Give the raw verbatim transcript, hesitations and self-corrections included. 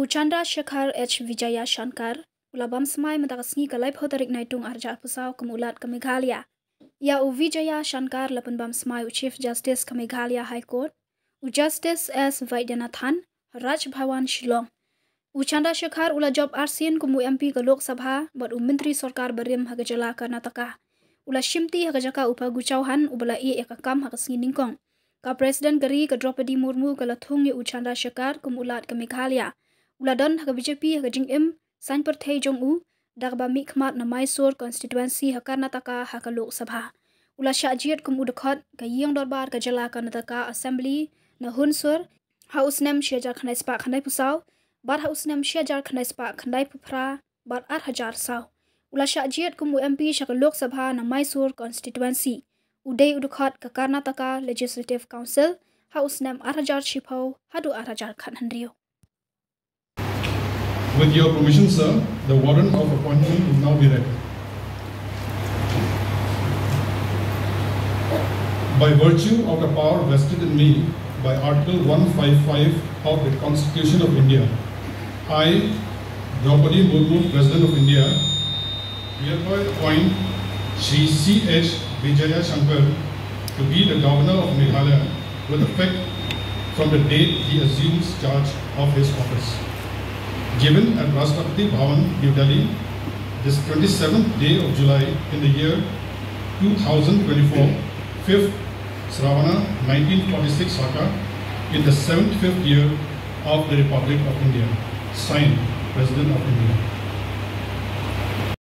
Chandrasekhar H Vijayashankar u la bam smai mynta ka sngi ka laiphew tarik Naitung arhajar arphew saw kum u Lat ka Meghalaya. Ïa u Vijayashankar la pynbam smai u Chief Justice ka Meghalaya High Court, u Justice S Vaidyanathan, Raj Bhavan Shillong. U Chandrasekhar u la jop arsien kum u M P ka Lok Sabha bad u Myntri Sorkar barim ha ka jylla Karnataka. U la shimti ha ka jaka u Phagu Chauhan uba la ïeh ïa ka kam ha ka sngi Nyngkong. Ka President ka ri ka Droupadi Murmu ka la thung ïa u Chandrasekhar kum u Lat ka Meghalaya. U la don ha ka B J P ha ka jingim saiñ pyrthei jong u da kaba mihkhmat na Mysore constituency ha Karnataka ha ka Lok Sabha. U la shah jied kum u dkhot ka ïing dorbar ka jylla Karnataka Assembly na Hunsur ha u snem shihajar khyndai spah khyndai phew saw bad ha u snem shihajar khyndai spah khyndai phew phra bad arhajar saw. U la shah jied kum u M P sha ka Lok Sabha na Mysore constituency. U dei u dkhot ka Karnataka Legislative Council ha u snem arhajar shiphew haduh arhajar khathynriew. With your permission, sir, the warrant of appointment will now be read. By virtue of the power vested in me by Article one five five of the Constitution of India, I, Draupadi Murmu, President of India, hereby appoint Shri C H Vijayashankar to be the Governor of Meghalaya with effect from the date he assumes charge of his office. Given at Rashtrapati Bhavan, New Delhi, this twenty-seventh day of July in the year two thousand twenty-four, fifth Sravana nineteen forty-six Shaka, in the seventy-fifth year of the Republic of India. Signed, President of India.